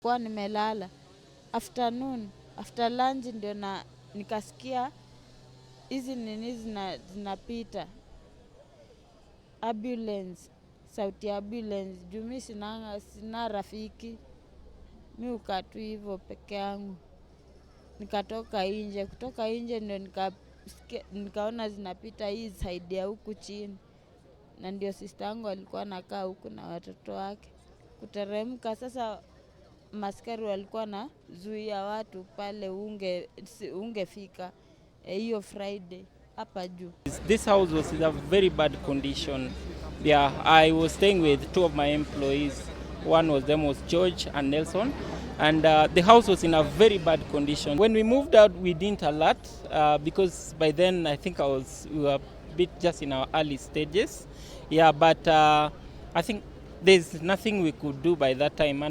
Nilikuwa nimelala afternoon, after lunch ndio na nikasikia hizi nini zinapita, ambulance, sauti ya ambulance. Juu mi sina rafiki, mi hukaa tu hivyo peke yangu. Nikatoka nje, kutoka nje ndio nikasikia, nikaona zinapita hii side ya huku chini, na ndio sister yangu alikuwa anakaa huku na watoto wake. Kuteremka sasa, maskari walikuwa na zuia watu pale, ungefika hiyo Friday hapa juu. This house was in a very bad condition. Yeah, I was staying with two of my employees. One of them was George and Nelson. And the house was in a very bad condition. When we moved out, we didn't alert because by then I think I was we were a bit just in our early stages. Yeah, but I think there's nothing we could do by that time.